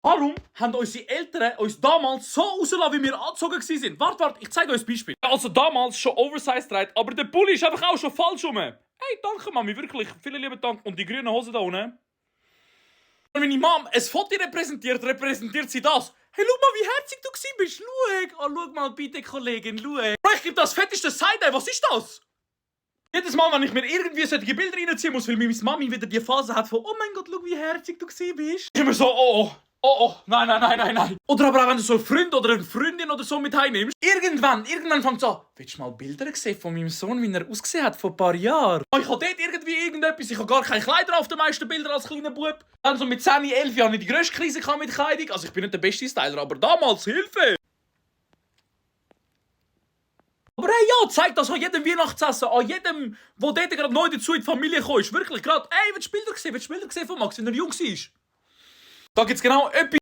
Warum haben unsere Eltern uns damals so rausgelassen, wie wir angezogen waren? Warte, ich zeige euch ein Beispiel. Also damals schon oversized trägt, aber der Pulli ist einfach auch schon falsch rum. Hey, danke Mami, wirklich. Vielen lieben Dank. Und die grünen Hosen da unten. Wenn meine Mom ein Foto repräsentiert sie das. Hey, schau mal, wie herzig du bist. Schau. Oh, schau mal bitte, Kollegin, schau. Bro, ich gebe das fetteste Side-Eye. Was ist das? Jedes Mal, wenn ich mir irgendwie solche Bilder reinziehen muss, weil meine Mami wieder die Phase hat von «Oh mein Gott, schau, wie herzig du bist!» Ich immer so «Oh, nein.» Oder aber auch, wenn du so einen Freund oder eine Freundin oder so mit heimnimmst. Irgendwann fängt es an «Willst du mal Bilder sehen von meinem Sohn, wie er ausgesehen hat vor ein paar Jahren?» Ich habe dort irgendwie irgendetwas, ich habe gar keine Kleider auf den meisten Bildern als kleiner Bub. Dann so mit 10, 11 Jahren die grösste Krise mit Kleidung. Also ich bin nicht der beste Styler, aber damals Hilfe! Aber hey, ja, zeigt das an jedem Weihnachtsessen, an jedem, der dort gerade neu dazu in die Familie kommt. Wirklich gerade, ey, willst du Bilder sehen von Max, wenn er jung war? Da gibt's genau etwas.